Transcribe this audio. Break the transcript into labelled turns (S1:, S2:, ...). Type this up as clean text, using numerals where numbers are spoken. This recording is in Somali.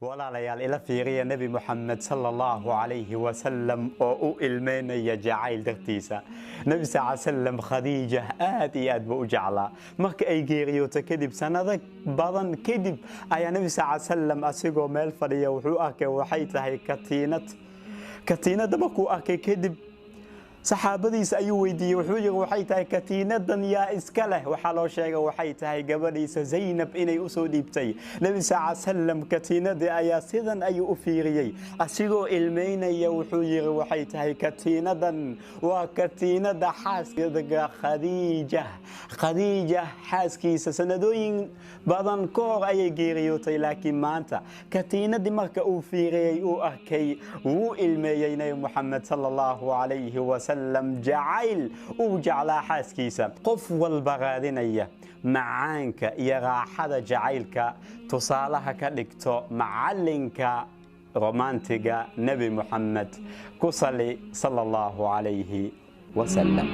S1: Walaalayaal, ila fiiriya Nebi Moxamed sala Allahu calayhi wasalam oo u ilmeynaya jacayl dartiisa. Nebi sal salam Khadiija aad iyo aad buu u jeclaa. Marka ay geeriyooto kadib, sanado badan kadib, ayaa Nebi sal salam asigoo meel fadhiya wuxuu arkay waxay tahay katiinad. Katiinadda markuu arkay kadib, saxaabadiisa ayuu weydiiyey. Wuxuu yiri: "Waxay tahay katiinadan yaa iska leh?" Waxaa loo sheegay waxay tahay gabadhiisa Zaynab inay usoo dhiibtay. Nebi sal salam katiinadii ayaa sidan ayuu u fiiriyey asigoo ilmeynaya. Wuxuu yiri: "Waxay tahay katiinadan waa katiinada xaaska Khadiija." Khadiija xaaskiisa sanadooyin badan ka hor ayay geeriyootay, laakiin maanta katiinadii marka uu fiiriyey, uu arkay, wuu ilmeeyey Nebi Moxamed sala Allahu calayhi wasalam, jacayl uu jeclaa xaaskiisa. Qof walba raadinaya macaanka iyo raaxada jacaylka, tusaalaha ka dhigto macalinka romantiga Nebi Moxamed ku sali sala Allahu calayhi wasalam.